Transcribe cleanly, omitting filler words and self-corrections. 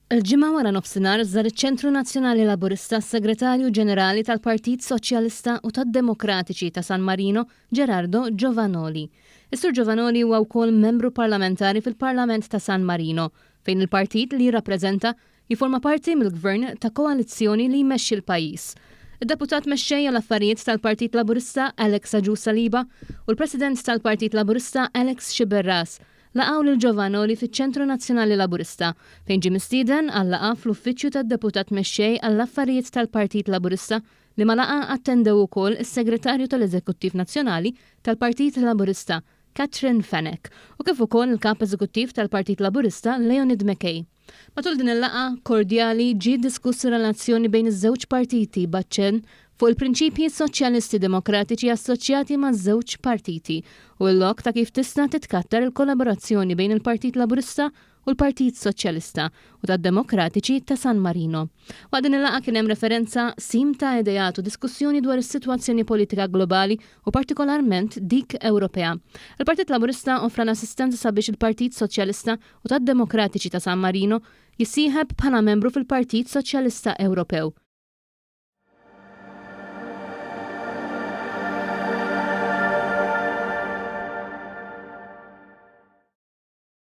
Il-Ġimgħa wara nofsinhar żar iċ-Ċentru Nazzjonali Laburista s-Segretarju Ġenerali tal-Partit Soċjalista u tad-Demokratiċi ta' San Marino, Gerardo Giovanoli. Is-Sur Giovanoli huwa wkoll membru parlamentari fil-Parlament ta' San Marino, fejn il-partit li jirrappreżenta jifforma parti mill-gvern ta' koalizzjoni li jmexxi l-pajjiż. Id-Deputat Mexxej għall-Affarijiet tal-Partit Laburista Alex Agius Saliba u l-President tal-Partit Laburista Alex Sciberras laqgħu lil Giovanoli fiċ-Ċentru Nazzjonali Laburista, fejn ġie mistieden għal laqgħa fl-Uffiċċju tad-Deputat Mexxej għall-Affarijiet tal-Partit Laburista liema laqgħa attendew ukoll is-Segretarju tal-Eżekuttiv Nazzjonali tal-Partit Laburista Katrin Fenech u kif ukoll il-Kap Eżekuttiv tal-Partit Laburista Leonid McKay. Matul din il-laqgħa kordjali ġie diskuss ir-relazzjoni bejn iż-żewġ partiti b'aċċenn fuq il-prinċipji soċjalisti demokratiċi assoċjati maż-żewġ partiti u l-lok ta' kif tista' titkattar il-kollaborazzjoni bejn il-Partit Laburista u l-Partit Soċjalista u tad-Demokratiċi ta' San Marino. Waqt din il-laqgħa kien hemm referenza, qsim ta' ideat u diskussjoni dwar is-sitwazzjoni politika globali u partikolarment dik Ewropea. Il-Partit Laburista offra l-assistenza sabiex il-Partit Soċjalista u tad-Demokratiċi ta' San Marino jissieħeb bħala membru fil-Partit Soċjalista Ewropew.